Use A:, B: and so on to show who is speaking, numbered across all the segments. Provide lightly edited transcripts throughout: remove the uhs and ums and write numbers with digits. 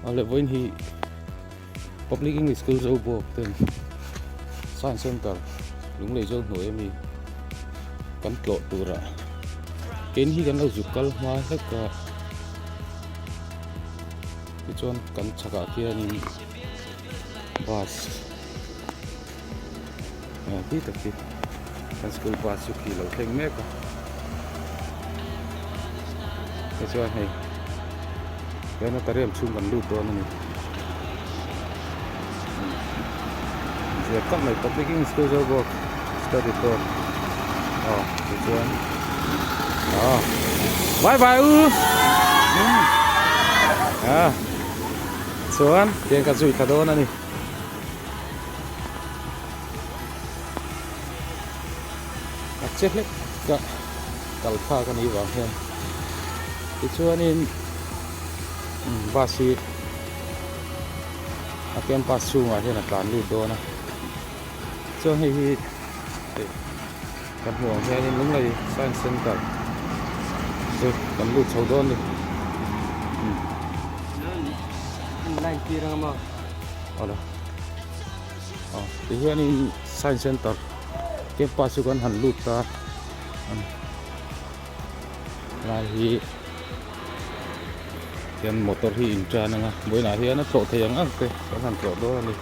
A: Awle vawiin hi Public English School Zobawk ten Science Center Lunglei Zo hnuai ami kan tlawh turah keini hi kan lo zuk kal hma hlek a tichuan kan chhakah khianin bus aw khi tak hi kan school bus chu khi lo thleng mek a tichuan hei planetarium chhung kan lut dawn a ni zia tak mai public english school zawk bawk study tour aw tichuan aw bye bye u ah chuan tiang ka zui thla dawn a ni. A che hlek a kal phak a nih vang hian tichuanin bus hi a campus chhungah hian a tlan lut dawn a chuan hei hi kan hmuh ang hianin Lunglei science center chu kan lut chho dawn a ni. Awle aw ti hianin science center campus chu kan han lut ta lai hi hian motor hi in tan anga vawiinah hian a tlawh thei ang ang te kan han tlawh dawn a ni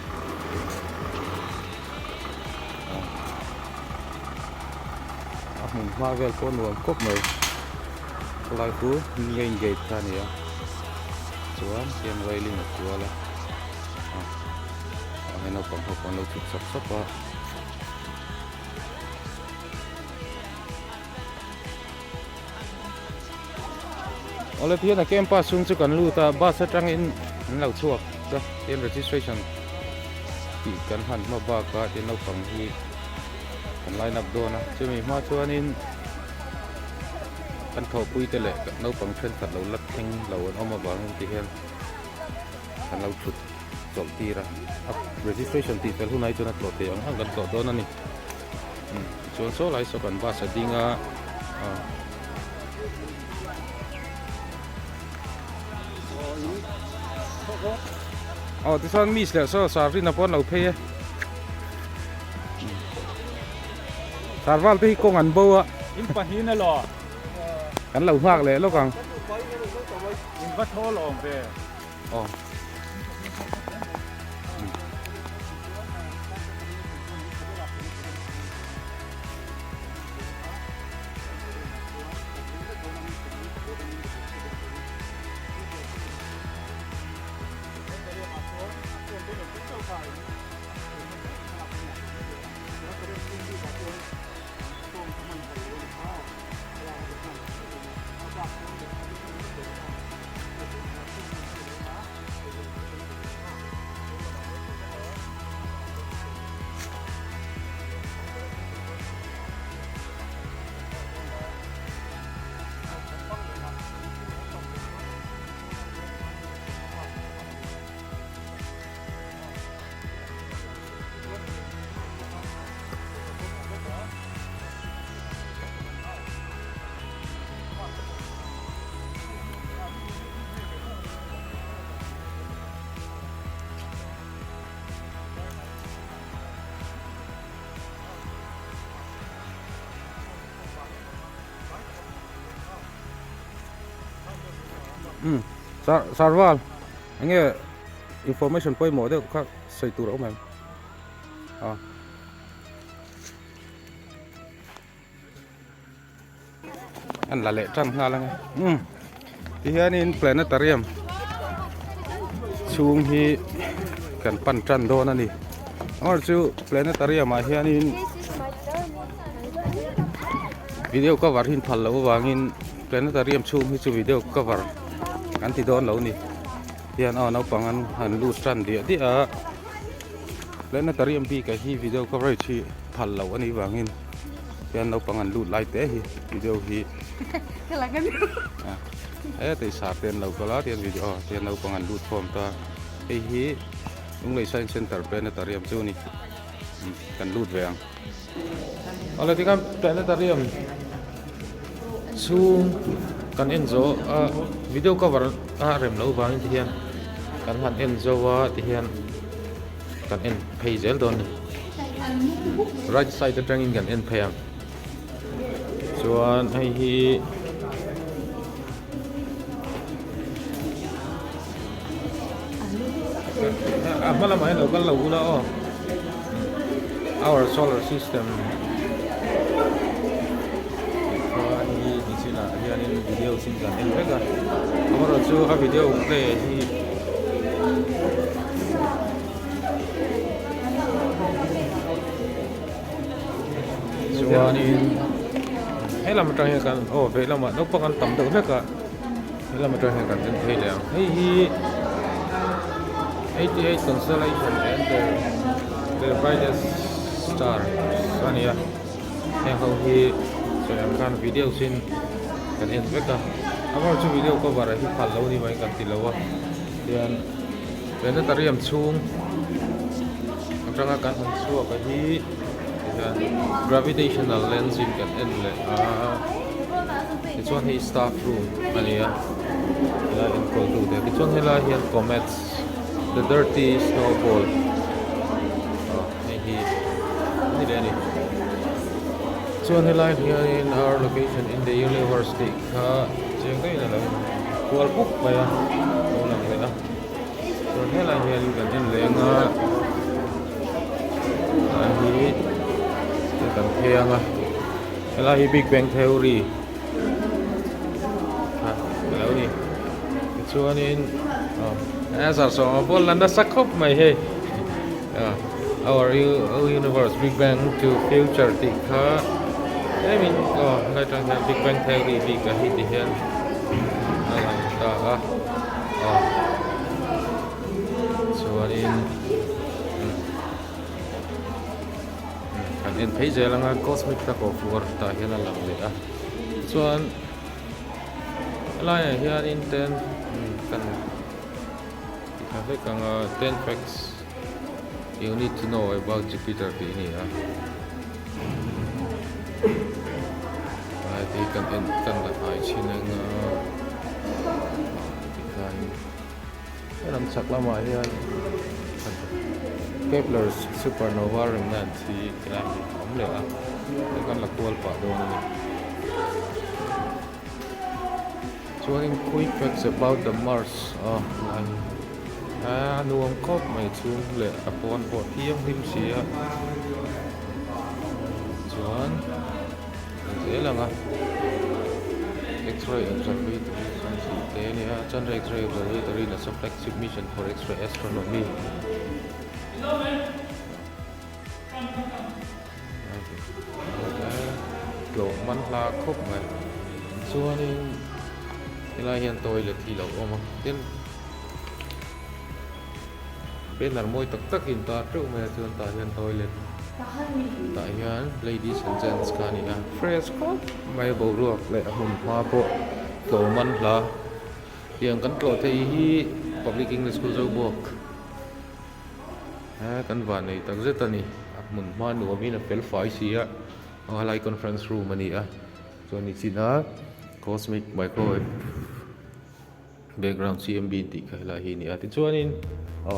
A: a hmun hma vel pawh nuam khawp mai khawlai chu main gate kha a ni a chuan hian railing a kual a ah hian naupang ho pawh an lo chhuk sap sap a. Awle tihian a campus chhung chu kan lut a bus atangin an lo chhuak ta tihian registration tih kan han hma bak a tihian naupang hi kan line up dawn a chumi hma chuanin kan thawhpui te leh naupang thenkhat lo la thleng lo an awm avangin tihian kan lo thut chawlh tir a a registration tih fel hunah hi chuan a tlawh thei ang ang kan tlawh dawn a ni tichuan saw lai saw kan bus a ding a ah. Aw tichuan miss leh saw sar rin a pawh an lo phei e sar val te hi kawng an bo a
B: in pahnih na law
A: kan lo nghak leh lawk ang
B: in va thawl awm ve
A: aw. Umm sar sarval enge information pawimawh deuh kha sawi tur a awm em a. An la leh tan nghal ang e umm tihianin planetarium chhung hi kan pan tan dawn a ni amaherawh chu planetarium ah hianin video cover hi an phal loh avangin planetarium chhung hi chu video cover an ti dawn lo a ni tihian aw naupang an han lut tan diah diah a planetarium bik ah hi video coverage hi phal loh a nih vangin. Hian naupang an lut lai te hi video hi he tei sar te an lo kal a tian video tian naupang an lut khawm ta hei hi Lunglei Science Center Planetarium chu a ni kan lut ve ang awle tikhan Planetarium chhung kan en zawh a video cover a rem loh vangin ti hian. Kan han en zo a tihian kan en phei zel dawn a ni. Right side atangin kan en phei ang. Chuan hei hi a hma lamah hian lo kal lo ula aw. Our solar system tih kha hei hi nichinah hianin video chin kan en vek a amaherawhchu a video play hi chuanin helam atang hian kan aw veilamah naupang an tam deuh hlek a helam atang hian kan en phei leh ang hei hi 88 constellation and their their brightest star a ni a heng ho hi sawi ang khan video sin kan en vek a amaherawhchu video cover ah hi phal lo ni mai kan ti lo a tian planetarium chhung atanga kan han chhuak a hi tihian gravitational lens in kan en leh a tichuan hei staff room a ni a helai enkawl tu te tichuan helai hian comets the dirty snowball ah hei hi a ni leh a ni chuan helai hianin our location in the universe tih kha chiang deuhin a lo kual puk mai a lo lang leh a. Chuan helai hian kan en leng a ah hi kan phei ang a helai hi big bang theory a lo ni tichuanin a zarsawma pawh la nasa khawp mai hei our universe big bang to future tih kha tlemin aw helai atang hian big bang theory bik a hi ti hian a lang ta a. a chuanin kan en phei zel anga cosmic tug of war tah hian a lang leh a chuan helaiah hianin ten kan ti thla hlek anga ten facts you need to know about Jupiter tih a ni a helai te hi kan en kan la hnai thin anga. Tikhan helam chhak lamah hian Kepler's supernova remnant hi tilai hi a awm leh a hei kan la kual pah dawn a ni. Chuanin quick facts about the Mars a lai hi a nuam khawp mai chhung leh a pawn pawh thianghlim si a chuan. Zel ang a X-ray observatory chuan tih te a ni a Chandra X-ray observatory in a flagship mission for X-ray astronomy tlawh man hla khawp mai chuanin helai hian toilet hi lo awm a tin Banner mawi tak tak in tar teuh mai a chuan tah hian toilet tah hian ladies and gents kha a ni a fresh khawp mai a boruak leh a hmun hma pawh tlawm an hla tiang kan tlawh thei hi public english school Zobawk he kan van nei tak zet a ni a hmun hma nuam in a fel fai si a helai conference room a ni a chuan nichina cosmic microwave. Background CMB tih kha helai hi a ni a tichuanin aw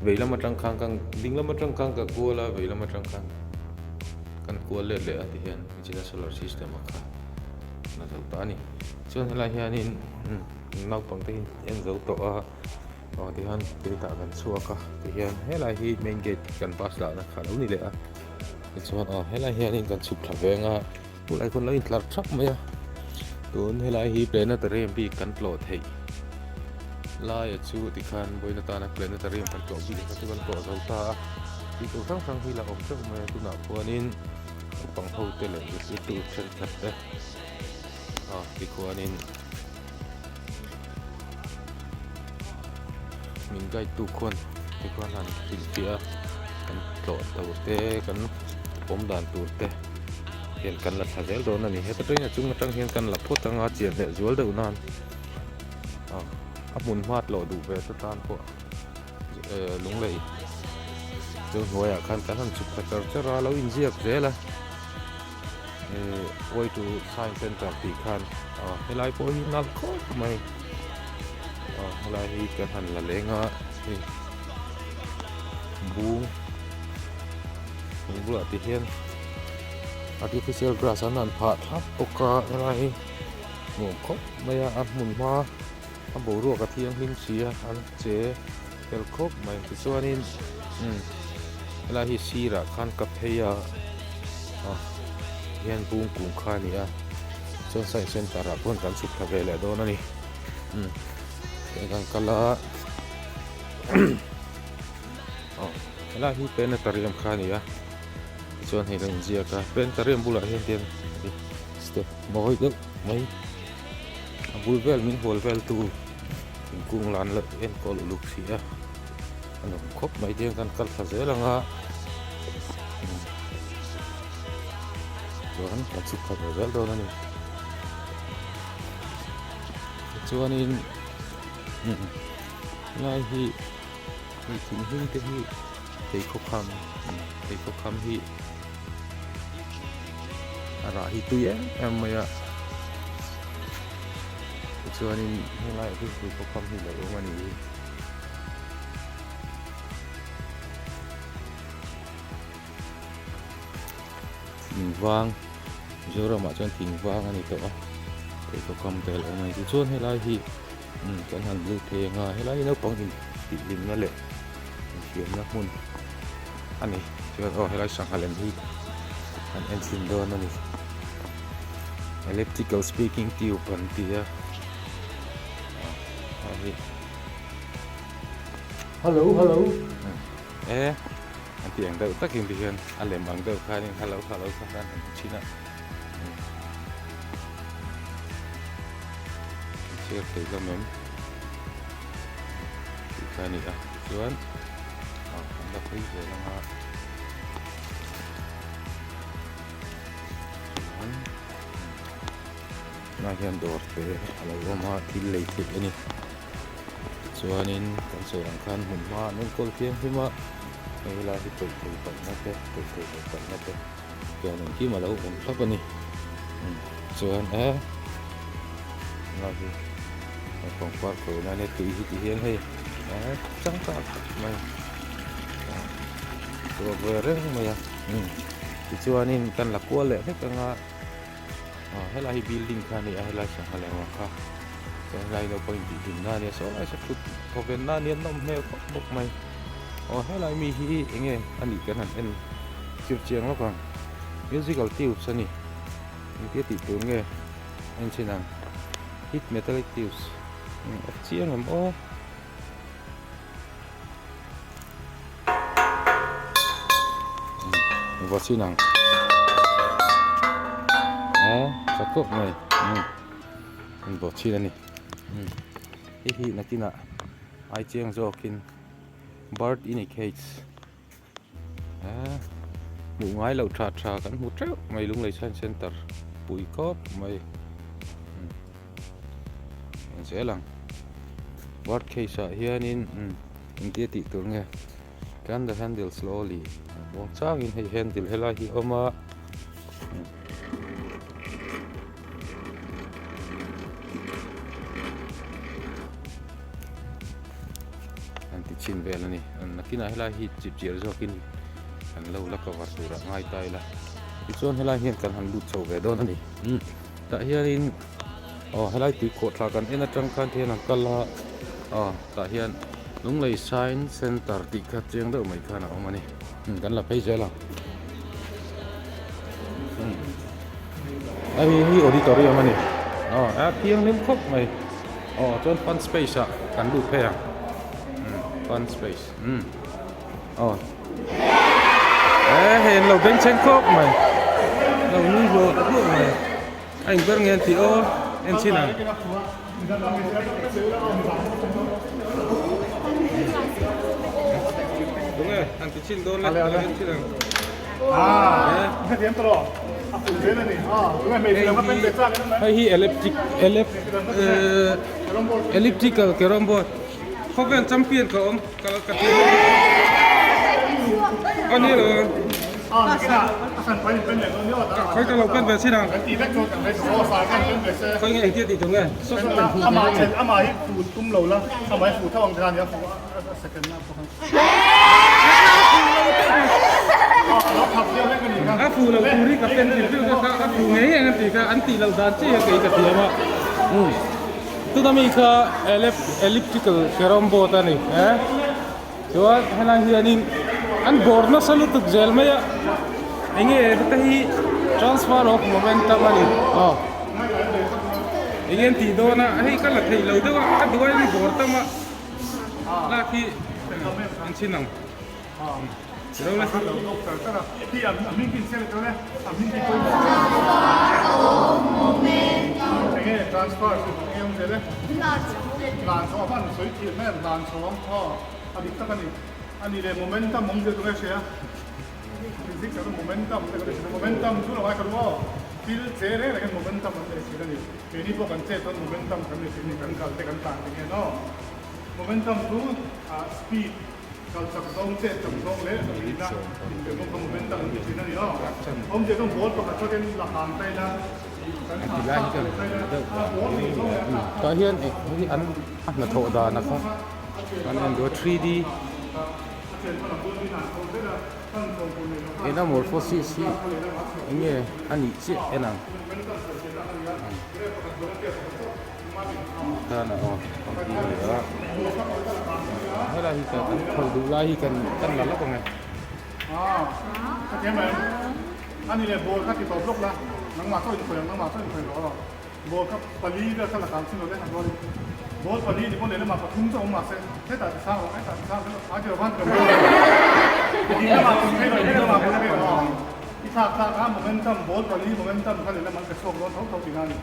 A: vei lam atang khan kan ding lam atang khan ka kual a vei lam atang khan kan kual let leh a ti hian nichina solar system a kha na zo ta a ni chuan helai hianin naupang te hi en zo tawh a aw tihian tui tah kan chhuak a tihian helai hi main gate kan bus dahna kha alo ni leh a tichuan aw helai hianin kan chhuk thla veng a. Tunlai khawn lo intlar thap mai a, tun helai hi planetarium bik kan tlawh theih laia chu tikhan vawiin atana planetarium kan tlawh bik kha chu kan tlawh zo ta a, tih tur hrang hrang hi la awm teuh mai a tunah khuanin naupang ho te leh zirtirtu thenkhat te ah tikhuanin min guide tu khuan tikhuan han hrilhfiah a kan tlawh tur te kan awm dan tur te hian kan la thla zel dawn a ni heta tangin a chung atang hian kan la phawt anga chian leh zual deuh nan ah a hmun hma tlawh duh ve te tan pawh eh lunglei chu hnuaiah khan kan han chhuk thla char char a lo inziak zel a. Way to science center tih khan helai pawh hi nalh khawp mai. Aw helai hi kan han la leng a hei bung bung bulah te hian artificial grass an han phah thlap bawk a helai hi nuam khawp mai a a hmun hma a boruak a thianghlim si a an che fel khawp mai tichuanin umm helai hi sirah khan ka phei a ah hian bung kung kha a ni a chuan science center ah pawh kan chhuk thla ve leh dawn a ni. Umm hei kan kal a aw helai hi planetarium kha a ni a tichuan hei lo inziak a planetarium bulah hian tian step mawi deuh mai a bul vel min hual vel tu thingkung lan loh enkawl uluk si a a nuam khawp mai tiang kan kal thla zel ang a chuan kan chhuk thla ve zel dawn a ni. Chuanin helai hi hei thing hring te hi pheikhawk kham pheikhawk kham hi a rah hi tui em em mai a tichuanin helaiah hian pheikhawk kham hi a lo awm a ni hi. Thing vang Mizoramah chuan thing vang a ni tawh a pheikhawk kham te a lo awm a ni tichuan helai hi umm kan han lut thei ang a helai hi naupang intihhlimna leh infiamna hmun a ni chuan aw helai sangha lem hi an en chhin dawn a ni elliptical speaking tube an ti a ah hei hi.
B: Hello hello.
A: E. An tih ang deuh takin ti hian a lem ang deuh khanin hello hello kha khan han ti thin a. An chhiar thei hlawm em? Tih kha a ni a tichuan ah kan la phei zel ang a. Chuan tunah hian dawr te a lo awm a thil lei theih a ni. Chuanin kan sawi ang khan hmun hma an enkawl thianghlim a, hei helai hi tawih thei paihna te tawih thei lo paihna te chuan engkim a lo awm thlap a ni. Chuan e helai hi pangpar khawina ania tui hi ti hian hei e changkang tak mai a chhuak ve reng mai a tichuanin kan la kual leh hlek ang a. Aw helai hi building kha a ni a helai sangha leh awm kha chuan helai naupang intih hlim na ania saw lai saw thut thawven na ania nawm hmel khawp bawk mai aw helai mi hi eng nge a nih kan han en chir chiang lawk ang musical tubes a ni engtia tih tur nge en chhin ang hit metallic tubes a chiang em aw. Va chin ang aw tha khawp mai an vaw chin a ni hei hi nakinah ai chiang zawkin bird in a cage ah hmuh ngai loh tha tha kan hmu teuh mai Lunglei Science Center pui khawp mai. Zel ang bird cage ah hianin umm engtia tih tur nge turn the handle slowly muang changin hei handle helai hi a awm a an ti chhin vel a ni nakinah helai hi chip chiar zawkin kan lo la cover turah ngai ta ila tichuan helai hian kan han lut chho ve dawn a ni umm tah hianin. Aw helai tui khawh thla kan en atang khan ti hian an kal a aw tah hian Lunglei Science Center tih kha chiang deuh mai khan a awm a ni umm kan la phei zel ang umm hei hi auditorium a ni aw a thianghlim khawp mai aw chuan fun space ah kan lut phei ang umm fun space umm aw e hei an lo bengchheng khawp mai lo nui hluah hluah mai. A inber nge an tih aw en chin ang. Tunge an ti chin dawn le en chin ang. Hei hi electric elep elliptical carrom board khawvel champion ka awm ka ka ti ani lo. Khawi ka lo pen ve chin ang. Khawi nge engtia tih tur nge? A fu lo tur hi ka pen hrim hrim kha a fu ngei ang an tih kha an tih loh dan chiah kei ka thiam a. Tuna mi kha elliptical carrom board a ni e. Chuan helai hianin an bawr nasa lutuk zel mai a enge heta hi transfer of momentum a ni aw enge an tih dawn a hei ka la theih lo deuh a ka duh aiin bawr tam a lak hi an chhin ang
B: A dik tak a ni. A ni leh momentum awm zir tur nge hria? Physics ah chuan momentum te kan hria. Momentum chu lo ngai ka duh aw. Thil che reng reng hian momentum an nei thin a ni. Keini pawh kan chet chuan momentum kan nei thin a ni. Kan kal te kan tlan te hian aw. Momentum chu speed, kal chak zawng, chet chak zawng leh rihna inpe bawk kha momentum an ti thin a ni aw. Awmzia chuan ball pakhat chuan hian la hang ta ila, kan
A: thlah leh ta ila, a ball nih zawng leh a tah. Tah hian an a hnathawh dan a kha. Kan en duh a 3D Anamorphosis hi eng nge a nih chiah en ang tan a aw kan ti leh a helai hi kan khalh duh lai hi kan kan la lawk ang e.
B: Ball kha pali vel kha la kang chin lo le han rual in ball pali ni pawh lehlamah pathum chu a awm mahse hetah ti sang rawh hetah ti sang rawh a ti lo van ti lo ding lamah tum phei rawh ding lamah pawh phei rawh i thlak thlak a momentum ball pali momentum kha lehlam an pe chhuak dawn tho tho tihna a ni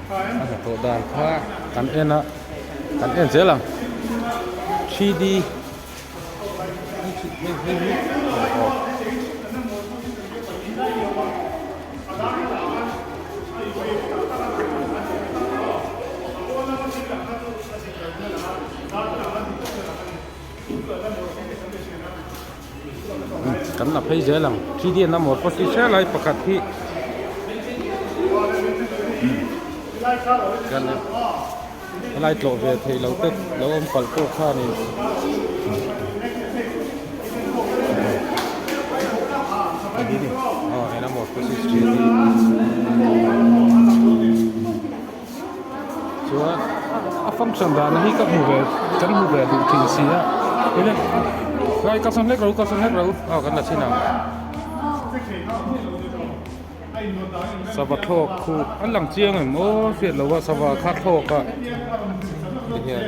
A: A hnathawh dan kha kan en a kan en zel ang 3D. Kan la phei zel ang 3D anamorphosis helai pakhat hi kan Helai tlawh ve theih lo te lo awm palh pawh khanin aw anamorphosis 3D chuan a function dan hi ka hmu ve kan hmu ve duh thin si a ile helai ka sawn hlek ro ka sawn hlek ro aw kan la chhin ang. Sava thlawk khu an lang chiang em aw hriat lo a sava kha thlawk a ti hian.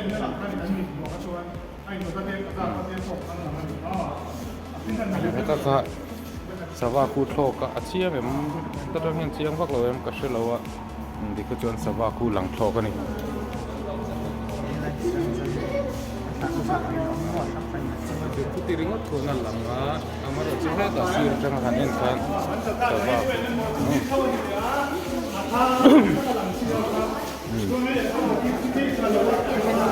A: Heta kha sava khu thlawk a a chiang em heta tang hian chiang vak lo em ka hre lo a dikha chuan sava khu lang thlawk a ni. Chuti ringawt khuan a lang a. Amaherawhchu hetah sir atanga han en khan sava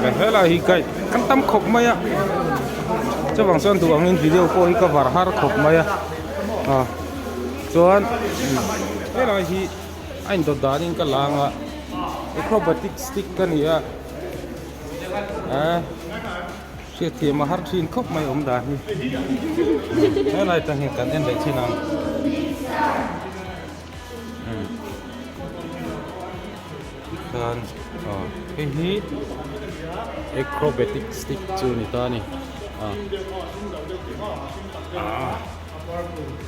A: kan helai hi kai kan tam khawp mai a chuvang chuan duh angin video pawh hi ka var har khawp mai a a chuan helai hi a indawt danin ka lang a acrobatic stick a ni a eh. Hriatthiam a har thin khawp mai awm dan hi. Helai tang hian kan en leh thin ang. Tikhan aw hei hi acrobatic stick chu ni ta a ni.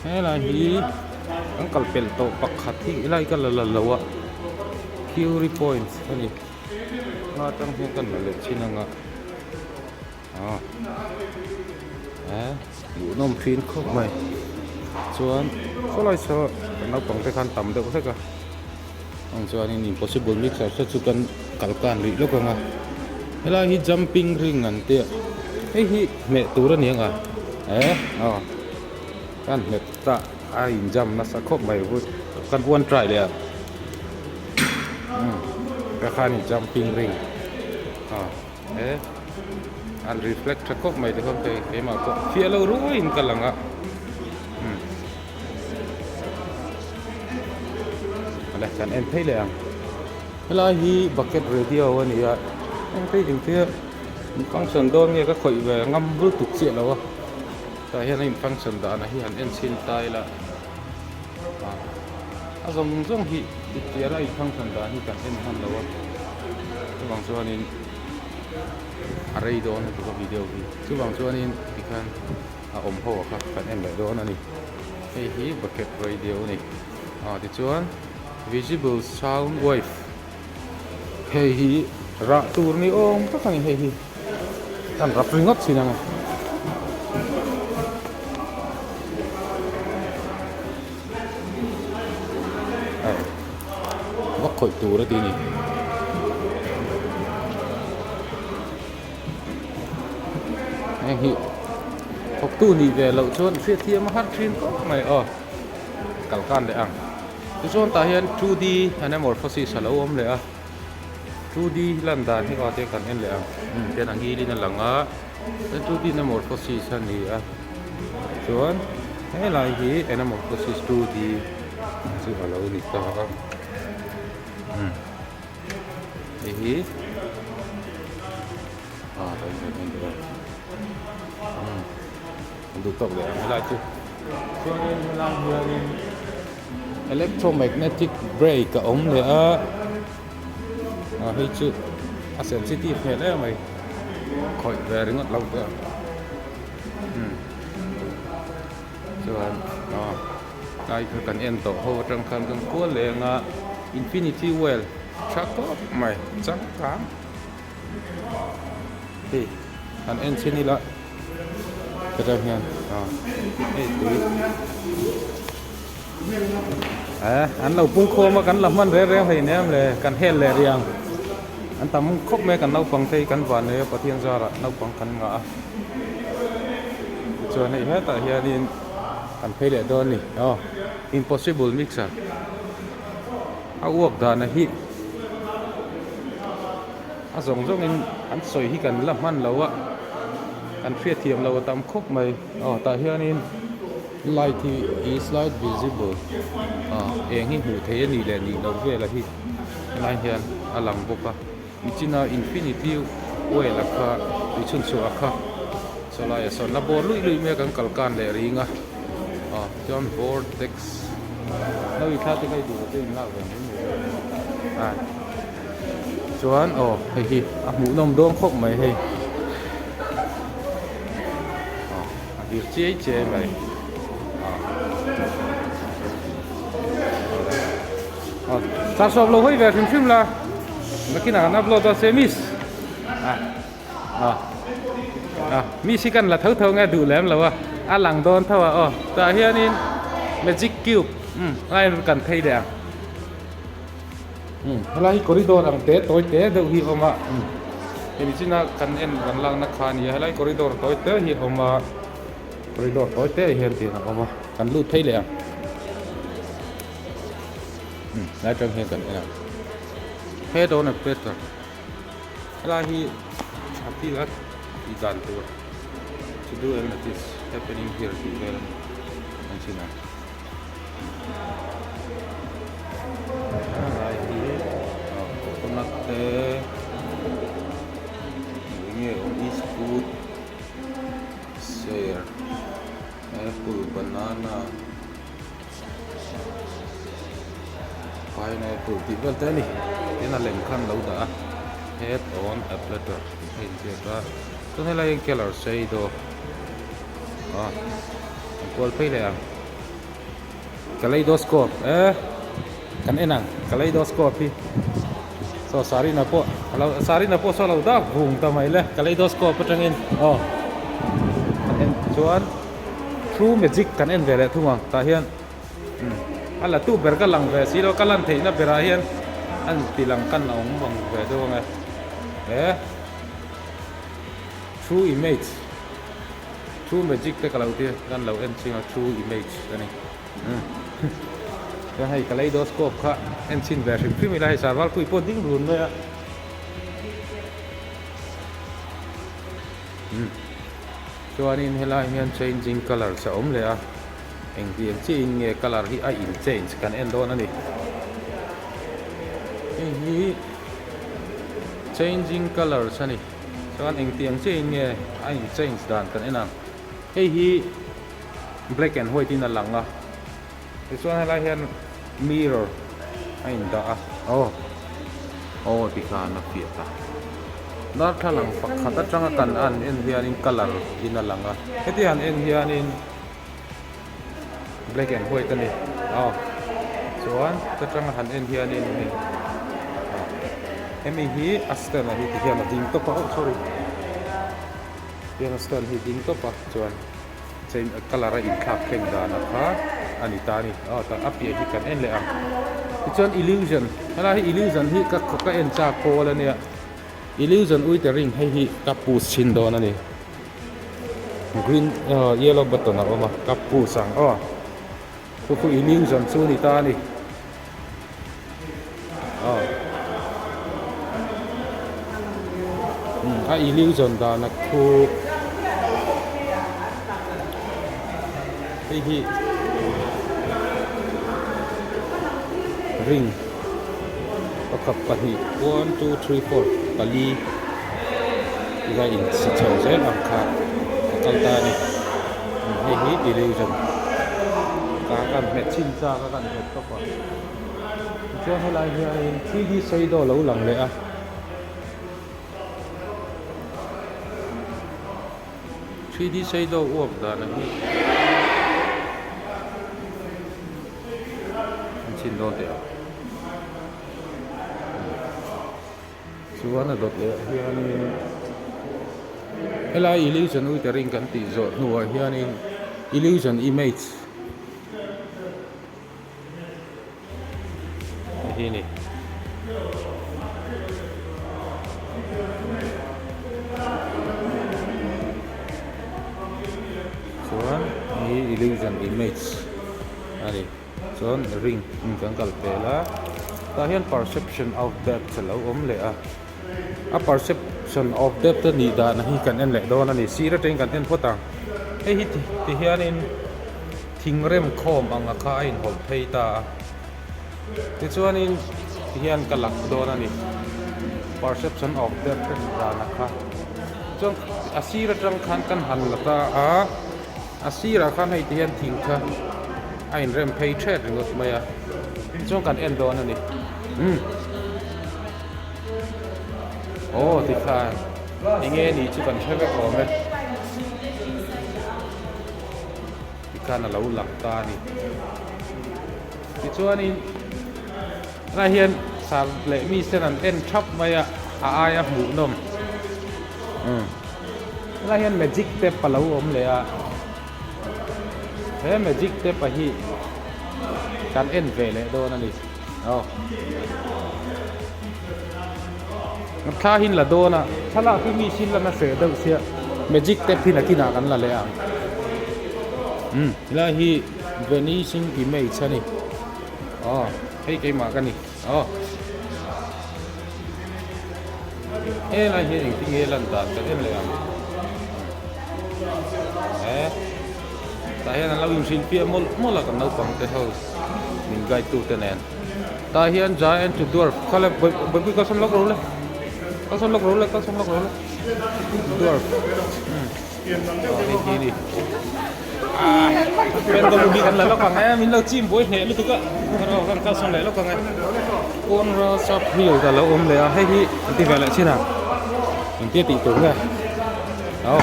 A: Helai hi kan kal pelh tawh pakhat hi helai ka la la lo a Curie point a ni. Hma atang hian kan la leh thin ang a ah eh hmuhnawm thin khawp mai chuan khawlai saw kan naupang te khan tam deuh hlek a ang chuanin impossible mixer te chu kan kal kan rih lawk ang a helai hi jumping ring an tia hei hi hmeh tur a ni ang a eh aw kan hmet ta a in jump nasa khawp mai kan one try leh a. Ka khan in jumping ring a he a. An reflect tha khawp mai tikhan hei keimah pawh fiah lo ruaiin ka lang a umm awle kan en phei leh ang helai hi bucket radio a ni a heng phei engtia in function dawn nge ka khawih ve ngam lutuk chiah lo a tah hian a in function dan ah hi han en chhin ta ila a zawng zawng hi dikchiah a in function dan hi kan en hman lo a chuvang chuanin. A rei dawn lutuk a video hi chuvang chuanin tikhan a awm ho a kha kan en leh dawn a ni hei hi bucket radio a ni ah tichuan visible sound wave hei hi rah tur ni awm tak a ni hei hi kan rap ringawt thin ang a. Vak khawih tur a ti a ni. Heng hi thawktu nih ve loh chuan hriatthiam a har thin khawp mai aw. Kal kan leh ang. Tichuan tah hian 2D anamorphosis a lo awm leh a. 2D lan dan hi aw te kan en leh ang. Tian a ngilin a lang a. 2D anamorphosis a ni a. Chuan helai hi anamorphosis 2D chu a lo ni ta a. Umm hei hi ah kan en en duh a umm an duh tawk leh ang helai chu chuanin helai hianin electromagnetic brake a awm leh a ah hei chu a sensitive hmel em mai khawih ve ringawt lo te umm chuan ah. Tlai kha kan en tawh ho atang khan kan kual leng a infinity well tha tawp mai changkang hei han en chhin ila hetah hian ah hei tui eh an lo pung khawm a kan la hman reng reng hleinem em le kan hel leh riang an tam khawp mai kan naupang te hi kan van nei a Pathian zarah naupang kan ngah a tichuan hei hetah hianin. Kan phei leh dawn a ni aw impossible mixer a uak dan a hi a zawng zawng in an sawi hi kan la hman lo a kan hriatthiam lo a tam khawp mai aw tah hian in light hi is light visible ah eng hi hmuh theih a nih leh nih loh vel a hi helai hian a lang bawk a. Nichina infinity well a kha tui chhun chhuah a kha sawlai a sawn la bawr luih luih mai a kan kal kan leh ring a aw chuan vortex no i thla te kha i duh te in lak ve mai mai a chuan aw hei hi a hmuhnawm dawn khawp mai hei aw a vir chiai chiai mai aw char sawp lo hawi ve hrim hrim la nakinah kan upload dawn se miss ah ah ah miss hi kan la tho tho nge duh lem lo a a lang dawn tho a aw tah hianin magic cube um a in kan phei leh ang um helai hi corridor ang te tawi te deuh hi a awm a um hemi china kan en kan lakna kha a ni a helai corridor tawi te hi a awm a corridor tawi te hian tiang a awm a kan lut phei leh ang. Lai atang hian kan en a head on a platter helai hi a thil a tih dan tur to do and that is happening here tih vel a ni an chhin a helai hi coconut te enge awm is food ser apple banana. Pineapple tih vel te a ni tin a lem khan lo dah a head on a platter tih kha a inziak a chuan helai hian keller sei dawk a an kual phei leh ang kaleidoscope eh kan en ang kaleidoscope hi saw sarina pawh alo sarina pawh saw alo dak vung ta mai le kaleidoscope atangin aw kan en chuan. True magic kan en ve leh thung ang tah hian a la tu ber ka lang ve si lo ka lan theihna berah hian a ti lang kan a awm ang ve deuh ang e he true image true magic te ka lo ti kan lo en chhin a true image a ni chuan hei kaleidoscope kha en chhin ve hrim hrim ila hei sarval pui pawh ding run mai a. Umm chuanin helai hian changing colours a awm leh a engtiang chiahin nge colour hi a in change kan en dawn a ni hei hi changing colours a ni chuan engtiang chiahin nge a in change dan kan en ang hei hi black and white in a lang a tichuan helai hian mirror a in dah a aw aw tikhan a fiah ta darthlalang pakhat atanga kan an en hianin colour in a lang a heti han en hianin black and white a ni aw chuan ta tanga han en hianin hei hemi hi a stand ah hi tihian a ding tawp a oh sorry tihian a stand hi a ding tawp a chuan chei colour a inthlak thleng dan a kha a ni ta a ni aw tah a piah hi kan en leh ang tichuan illusion helai hi illusion hi ka ka en chak pawl a nia illusion uite ring hei hi ka push chhin dawn a ni green aw yellow button a awm a ka push ang aw chu chu illusion chu a ni ta a ni aw a illusion dan a khu hei hi ring pakhat pahnih one two three four pali ila insi chho zel ang kha a kal ta a ni hei hi illusion ka kan hmet chhin chak a kan hmet tawp a tichuan helai hianin 3D shadow lo lang leh a. 3D shadow uap dan ang hi an chhin dawn teh ang chuan a dawt leh ah hianin helai illusion uitering kan tih zawh hnuah hianin illusion image Hei hi a ni. Chuan hei hi illusion image a ni. Chuan ring in kan kal pel a. Tah hian perception of depth a lo awm leh a. A perception of depth a nih dan hi kan en leh dawn a ni. Sir atangin kan en phawt ang. Hei hi ti hianin thing rem khawm ang a kha a inhawlh phei ta a. Tichuanin ti hian ka lak dawn a ni. Perception of depth a nih dan a kha. Chuan a sir atang khan kan han la ta a. A sirah khan hei ti hian thing kha a inrem phei thet ringawt mai a. Tichuan kan en dawn a ni. Umm. Aw tikhan enge ni chu kan hre vek awm e. Tikhan a lo lang ta a ni. Tichuanin helai hian sar leh mi sen an en thap mai a, a aia hmuhnawm. Umm helai hian magic tap a lo awm leh a, he magic tap a hi kan en ve leh dawn a ni. Aw. Thla hi la dawn a, thlalak hi mi sin lana hreh deuh sia magic tap hi nakinah kan la leh ang. Umm helai hi vanishing image a ni. Aw hei keimah ka ni. Aw. Helai hi engtin nge lan dan kan en leh ang. He tah hian an lo inhrilhfiah mawlh mawlh a kan naupang te ho. Min guide tu te nen. Tah hian giant to dwarf kha le bawi kalsawn lawk ro le. Kalsawn lawk ro le kalsawn lawk ro le. Dwarf. Aw hei hi ni. Ah pendulum hi kan la lawk ang e min lo chim buai hneh lutuk a. Kan kalsawn leh lawk ang e. Conrad sub hill a lo awm leh a hei hi an ti ve leh chin a. Engtia tih tur nge. Aw.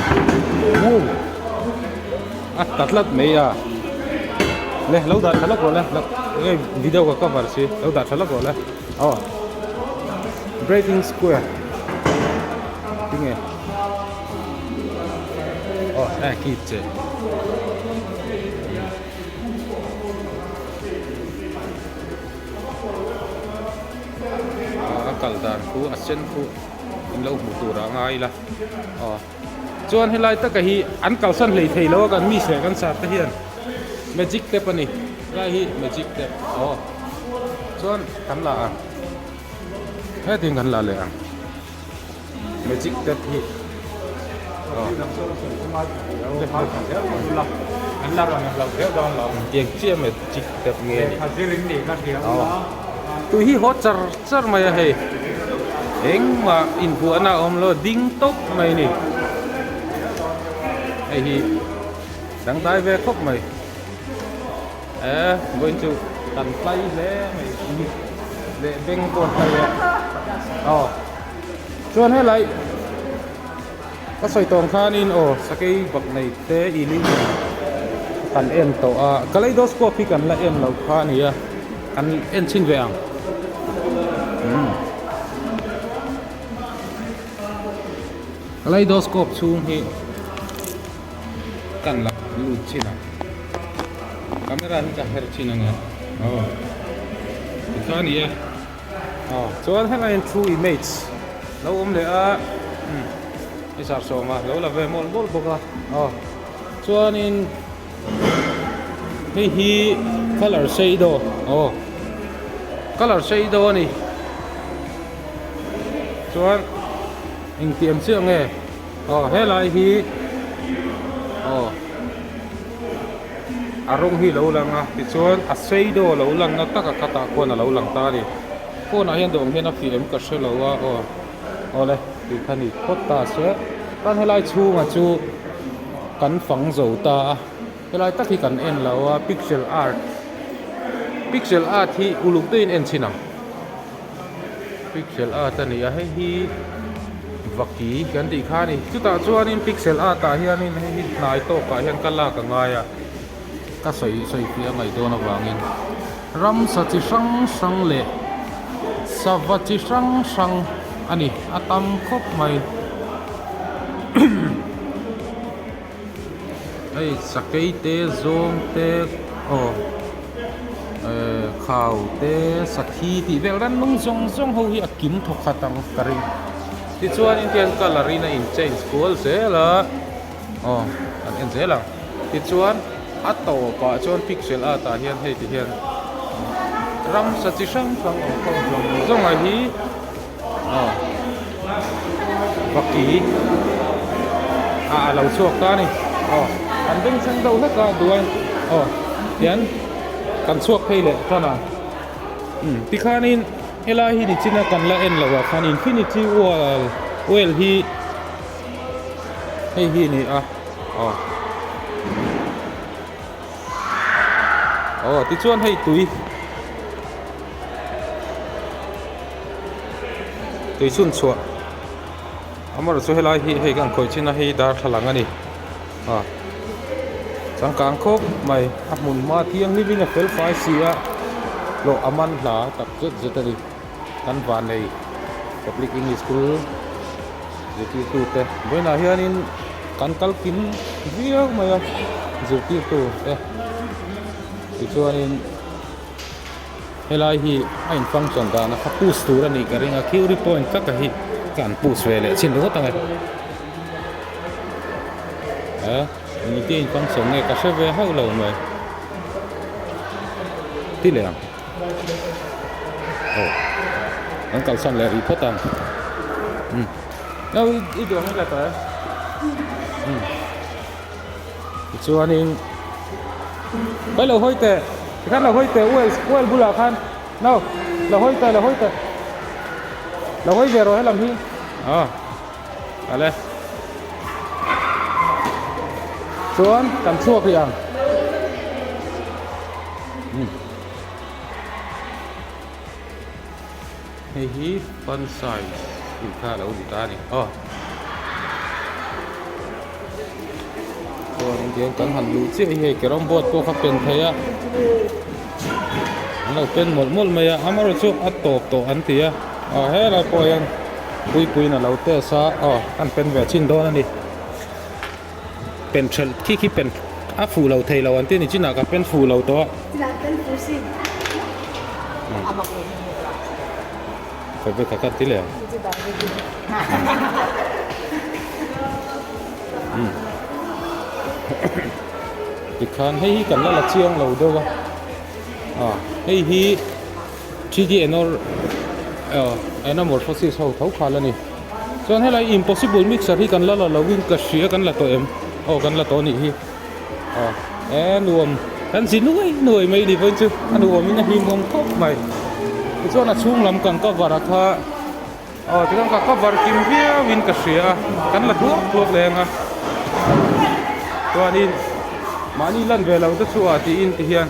A: A ta tlat mai a le lo dah tha lawk rawh le hei video ka cover si lo dah tha lawk rawh le aw breaking square tinge aw a kit che a kal dan khu a sen khu in lo hmuh tur a ngai la aw. Chuan helai taka hi an kalsan hlei thei lo a kan mi seh kan sar te hian magic tap a ni helai hi magic tap aw chuan kan la ang hetin kan la leh ang magic tap hi. Tiang chiah mai chik tep nge ni. Tui hi haw char char mai a hei. Engmah inbuahna a awm lo ding tawp mai a ni. Hei hi dangdai ve khawp mai. E vawiin chu kan tlai hle mai leh beng pawh an tlai a aw chuan helai ka sawi tawng khanin aw sakei bak nei te ilium kan en tawh a kaleidoscope hi kan la en loh kha a ni a kan en chhin ve ang umm kaleidoscope chhung hi. Kan la lut chin a, camera hi ka her chin anga aw tikha a ni e aw chuan helai hian true image lo awm leh a umm i zar sawm a lo la ve mawlh mawlh bawk a aw chuanin hei hi colour shade aw aw colour shade aw a ni chuan engtiang chiah nge. Aw helai hi aw a rawng hi lo lang a tichuan a sei deuh a lo lang na tak a khatah khuan a lo lang ta a ni phone ah hian duh ang hian a fih em ka hre lo a aw awle tih kha ni phawt ta se chuan helai chhungah chu kan fang zo ta a helai tak hi kan en lo a pixel art pixel art hi uluk deuhin en chhin ang. Pixel art a ni a hei hi vaki kan tih kha a ni chutah chuanin pixel art ah hianin hei hi hnai tawkah hian ka lak a ngai a ka sawi sawi fiah a ngaih dawn avangin ramsa chi hrang hrang leh sava chi hrang hrang a ni a tam khawp mai hei sakei te zawng te aw ehh khau te sakhi tih vel ran nung zawng zawng ho hi a kim thawk khat ang ka ring tichuanin tiang colour in a in change kual zel a aw kan en zel ang tichuan a tawpah chuan pixel art ah hian hei ti hian ramsa chi hrang hrang awm khawm zawng zawng a hi. Aw vaki ah a lo chhuak ta a ni aw kan beng thleng deuh hlek a duai aw tian kan chhuak phei leh tan a umm tikhanin helai hi nichina kan la en loh ah khan infinity wall well hi hei hi a ni a aw aw tichuan hei tui. Tui chhun chhuah amaherawh chu helai hi hei kan khawih chin a hei darthlalang a ni a changkang khawp mai a hmun hma thianghlim in a fel fai si a hlawh a man hla tak zet zet a ni kan vannei public english school zirtirtu te vawiinah hianin kan kal kim viau mai a zirtirtu te tichuanin. Helai hi a in function dan a kha push tur a nih ka ring a curie point taka hi ka han push ve leh chin ringawt ang e eh engti in function nge ka hre ve hauh lo mai ti leh ang aw kan kalsan leh rih phawt ang umm i duh ang i la ta e umm. Tichuanin Hei lo hawi teh tikhan lo hawi teh well well bulah khan no lo hawi teh lo hawi teh lo hawi ve rawh helam hi aw ale chuan kan chhuak rih ang umm hei hi fun size tih kha a lo ni ta a ni aw. Chuan tihian kan han luh chiah hi hei carrom board pawh kha pen thei a an lo pen mawlh mawlh mai a amaherawh chu a tawp tawh an ti a aw helai pawh hian puipuiin a lo test a aw an pen ve chhin dawn a ni pen thelh khi khi pen a fuh lo thei lo an ti a ni chinah ka pen fuh lo tawh a. Rebecca kha ti leh ang. Tikhan hei hi kan la la chiang lo deuh a ah hei hi 3D anor anamorphosis ho tho khal a ni. Chuan helai impossible mixer hi kan la la lovin ka hria kan la tawh em? Aw kan la tawh anih hi. Aw e nuam kan zi nuai nuai mai ni vawiin chu a nuamin a hlimawm khawp mai. Tichuan a chhung lam kan cover a kha aw tichuan ka cover kim viauin ka hria a kan la thuak thuak leng a. Chuanin mahni lan ve lo te chu ah tiin ti hian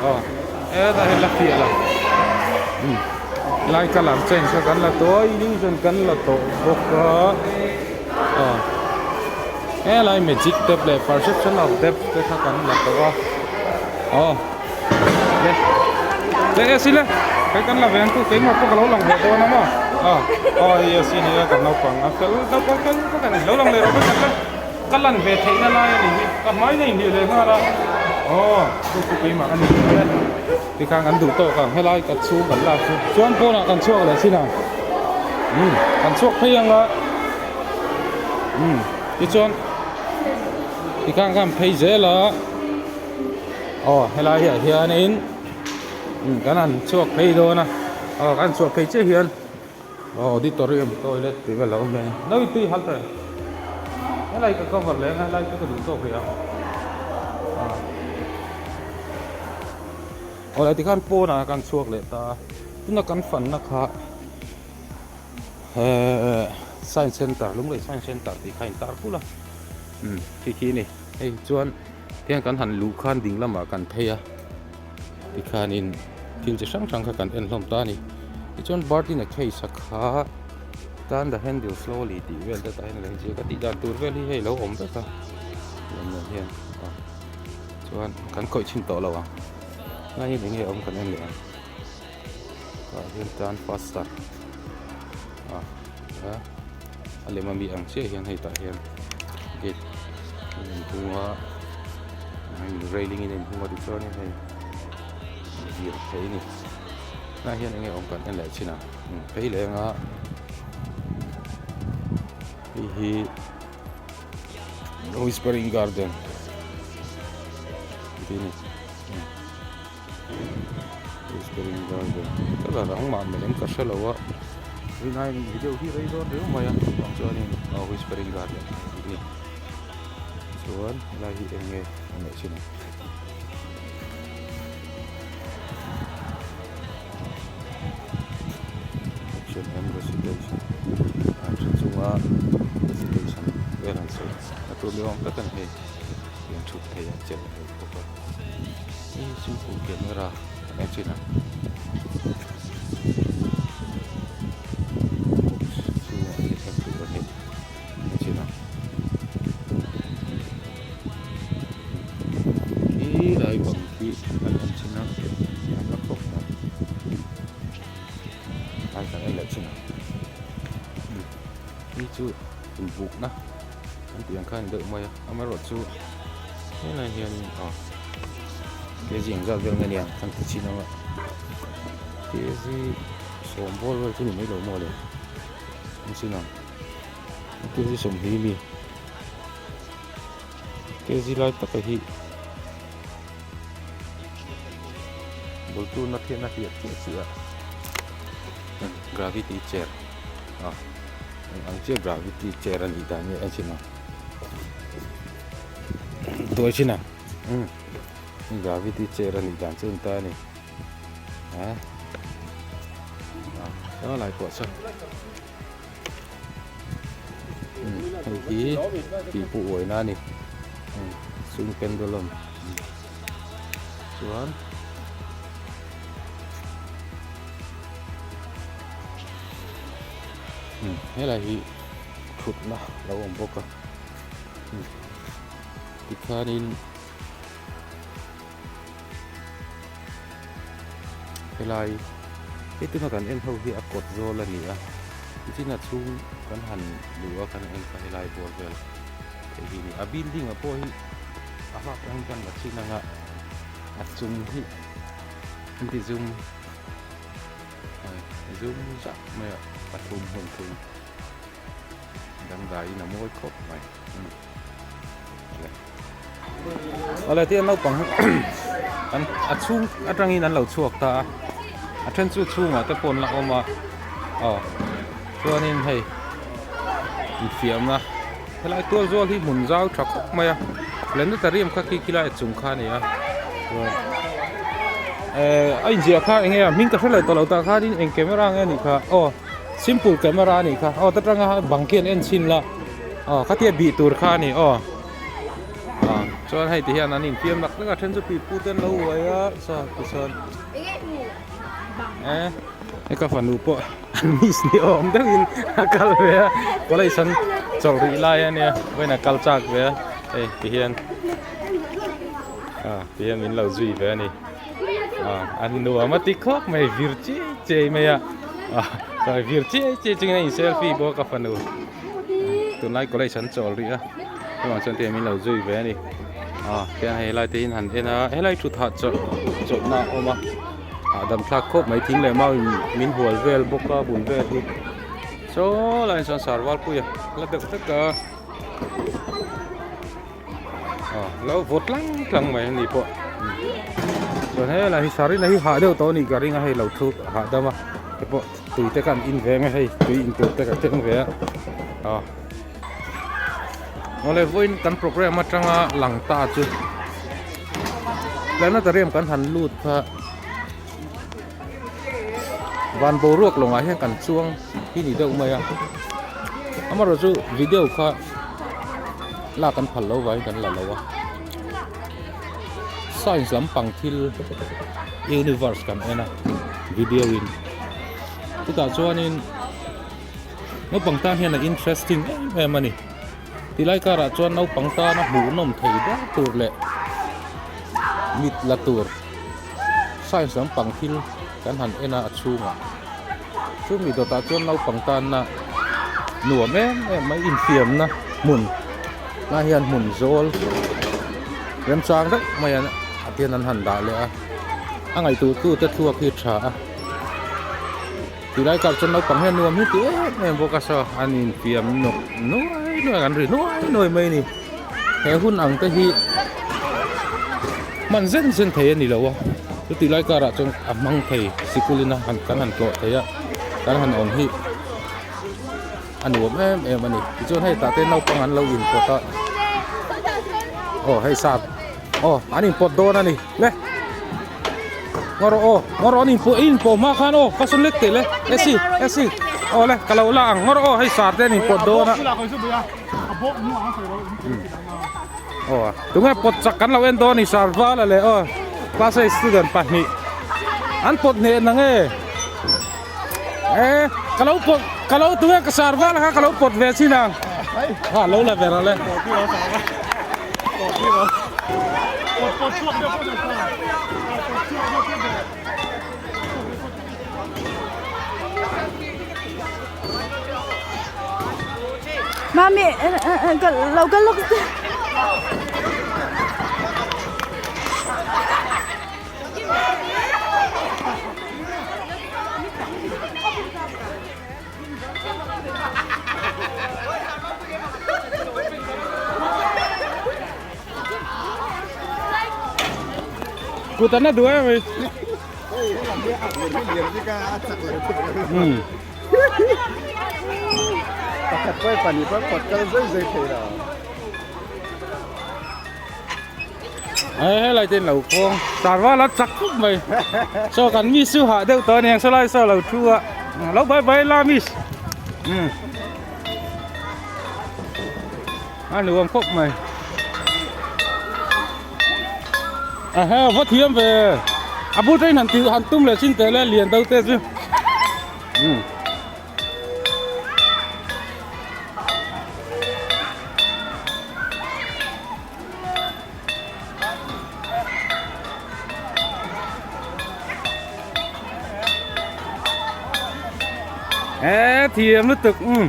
A: aw e tah hian la fiah lo. Lai colour change kha kan la tawh a illusion kan la tawh bawk a aw helai magic tap leh perception of depth te kha kan la tawh a aw le le e sile hei kan la ve ang chu keimah pawh ka lo lang ve dawn a maw aw aw hei e si nia kan naupang a fel naupang fel tak a ni lo lang leh rawh vek ang ka lan ve theihna lai a ni hi ka hmai na inhliah leh nghal a aw chu chu keimah ka ni e. Tikhan kan duh tawk ang helai ka chhung kan lak chu chuan pawnah kan chhuak leh chin ang umm kan chhuak phei ang a umm tichuan tikhan kan phei zel a aw helai ah hianin umm kan han chhuak phei dawn a aw kan chhuak phei chiah hian aw auditorium toilet tih vel a awm mai a no tui hal ta helai ka cover leh ang a helai chu ka duh tawk rih ang ah. Awle tikhan pawnah kan chhuak leh ta a tuna kan fanna kha ehh science center Lunglei science center tih kha a intar kulh a umm khi khi a ni hei chuan tihian kan han luh khan ding lamah kan phei a tikhanin thil chi hrang hrang kha kan en hlawm ta a ni tichuan bird in a case a kha turn the handle slowly tih vel te tah hian a lo inziak a tih dan tur vel hi hei a lo awm vek a lawmnawn hian a. Chuan kan khawih chhin tawh lo ang. Helai hi enge awm kan en leh ang. Tah hian tan faster a a a lem ami ang chiah hian hei tah hian gate a inhung a railing in a inhung a tichuanin hei vir thei a ni. Helai hian enge awm kan en leh chhin ang. Phei leh anga hei hi. Whispering Garden tih a ni Whispering Garden ka la rang mah melh em ka hre lo a rinai video hi rei dawn riau mai a chuvang chuanin aw Whispering Garden tih a ni chuan helai hi eng nge a neih chin ang. H&M residence a tha chunga residence vel an sawi a tur ni awm tak a ni hei in thut theih a chelh theih bawk a hei simple camera a en chin a box chhungah hian en tur a ni en chin a khi lai bang khi an en chin a an la khawp mai. Ai kan en leh chin ang hi chu inbukna an tih ang kha a ni deuh mai a amaherawhchu helai hianin aw kg engzat vel nge niang kan ti chin ang a kg sawm bawr vel chu ni mai lo maw le an chin ang kg sawmhnih mi kg lai taka hi. Bul turna khian a hliah chiah chiah a gravity chair a eng ang chiah gravity chair a nih dan nge a chin a tuai chin a umm gravity chair a nih dan chu a ni ta a ni a a lai pawh sawn umm hei hi tih pawh uaina a ni swing pendulum chuan umm helai hi thutna lo awm bawk a umm tikhanin helai hei tuna kan en ho hi a kawt zawl a ni a tichin a chhung kan han luh a kan en kha helai bawr vel theih hi a ni a building ah pawh hi a hma atangin kan la chhin ang a a chung hi an ti zum zum zah mai a pathum hmun thum dangdaiin a mawi khawp mai. Awle tia naupang an a chhung atangin an lo chhuak ta a a then chu chhungah te pawh an la awm a aw chuanin hei. Infiamna helai tual zawl hi hmun zau tha khawp mai a planetarium kha khi khilai a chung kha a ni a chuan ehh a inziah kha eng nge a hming ka hre leh tawh lo tah khanin eng camera nge a nih kha aw simple camera a nih kha aw ta tanga bang khi an en chhin la aw khatia bih tur kha a ni aw ah chuan hei ti hian an infiam lak lek a then chu pipu te an lo uai a saw tichuan eh hei ka fanu pawh miss ni awm deuhin a kal ve a college an chawlh rih lai a nia vawiin a kal chak ve a hei ti hian ah ti hian min lo zui ve a ni ah a nuam a ti khawp mai vir chiai chiai mai a ah vir chiai chiai chungin a in selfie bawk a fanu tunlai college an chawl rih a chuvang chuan tihian min lo zui ve a ni ah tihian hei helai te hi han en a helai thut hah chawlh chawlhna a awm a hahdam thlak khawp mai thing leh mau in min hual vel bawk a bul vel hi saw laiah chuan sarval pui a la deuh hlek a ah lo vawt tlang tlang mai a ni pawh chuan helai hi sarina hi hah deuh tawh a nih ka ring a hei lo thu hahdam a hei pawh tui te khan in ve ang e hei tui in tur te ka keng ve a ah awle vawiin kan program atanga lang ta chu planetarium kan han lut kha van boruak lawngah hian kan chuang hi ni deuh mai a amaherawh chu video kha lak kan phal lo vangin kan la lo a science lampang thil universe kan en a video in chutah chuanin naupang tan hian a interesting em em a ni tilai karah chuan naupang tana hmuhnawm thei ber tur leh mit la tur science lampang thil kan han en a a chhungah chumi dawtah chuan naupang tanna nuam em em mai infiamna hmun ah hian hmun zawl remchang deuh mai a tian an han dah leh a a ngaihtuah tu te thluak hi a tha a tilai kar chuan naupang hian nuam hi ti em em bawk a saw an infiam nawk nuai nuai an ri nuai nuai mai a ni he hun ang te hi hman zen zen thei a ni lo a chuti lai karah chuan a hmang thei sikul in a han kan han tlawh thei a kan han awm hi a nuam em em a ni tichuan hei tah te naupang an lo inpawt a aw hei sap aw an inpawt dawn a ni le ngaw rawh aw ngaw rawh an inpawh i inpawh hma khan aw ka sawn lek teh le esi esi aw le ka lo la ang ngaw rawh aw hei sar te an inpawt dawn a. Aw tunge pawt chak kan lo en dawn a ni Sarvala leh aw class eight student pahnih an pawt hneh na nge eh ka lo pawt ka lo tunge ka Sarvala kha ka lo pawt ve chin ang ha lo la ber ale.
C: Mami lo kal lawk te.
A: Kut an la duh em mai.
D: Pakhat pawh pahnih pawh kawt kal zai zai thei lo.
A: Hei helai te in lo kawng tarval a chak khawp mai saw kan miss chu hah deuh tawh a niang sawlai saw a lo thu a lo bai bai la miss umm a nuam khawp mai a he va thiam ve a bul train han tih han tum leh chin teh le lian deuh te chu umm. Ê thiam lutuk umm.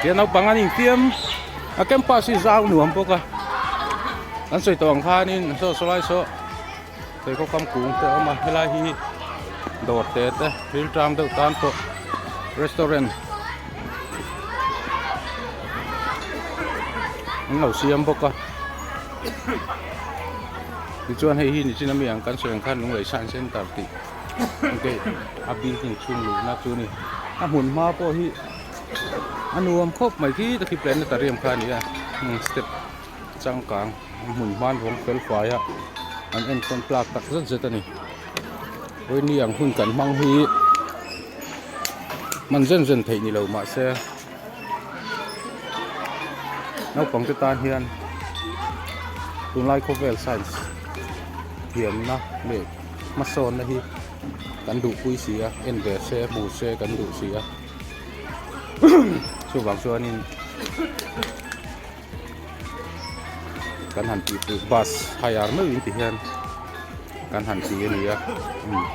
A: Tia naupang an infiam a campus hi zau nuam bawk a an sawi tawh ang khanin saw sawlai saw pheikhawk kam kung te a awm a helai hi dawr te te thil tang deuh tan pawh restaurant an lo siam bawk a tichuan hei hi nichin ami ang kan sawi ang khan lunglei science center tih. Engkei a building chhung luhna chu a ni. A hmun hma pawh hi a nuam khawp mai khi ta khi planetarium kha a ni a step changkang a hmun hma an rawng fel fai a an enkawn tlak tak zet zet a ni. Vawiini ang hun kan hmang hi hman zen zen theih ni lo mahse naupang te tan hian tunlai khawvel science thiamna leh hmasawnna hi kan duhpui si a en ve se hmu se kan duh si a chuvang chuanin kan han tih pui bus hire meuhin ti hian kan han ti a ni a umm.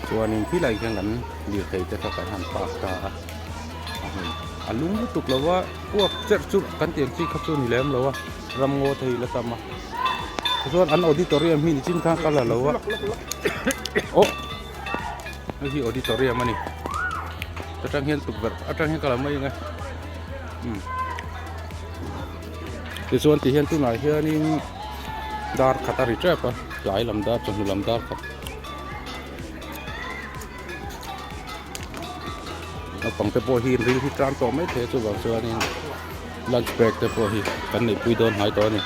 A: Chuanin khilai khian kan lirthei te kha kan han park ta a a hmun a lung lutuk lo a uap cherh chu kan tih ang chi kha chu ni lem lo a ramngaw te hi la tam a tichuan an auditorium hi nichin khan ka la lo a aw hei hi auditorium a ni atang hian tukverh atang hian ka la mai ang e umm tichuan ti hian tunah hianin dar khat a ri tep a tlai lam dar chawhnu lam dar khat naupang te pawh hi ril hi tan tawh mai thei a chuvang chuanin lunch break te pawh hi kan neihpui dawn hnai tawh a ni.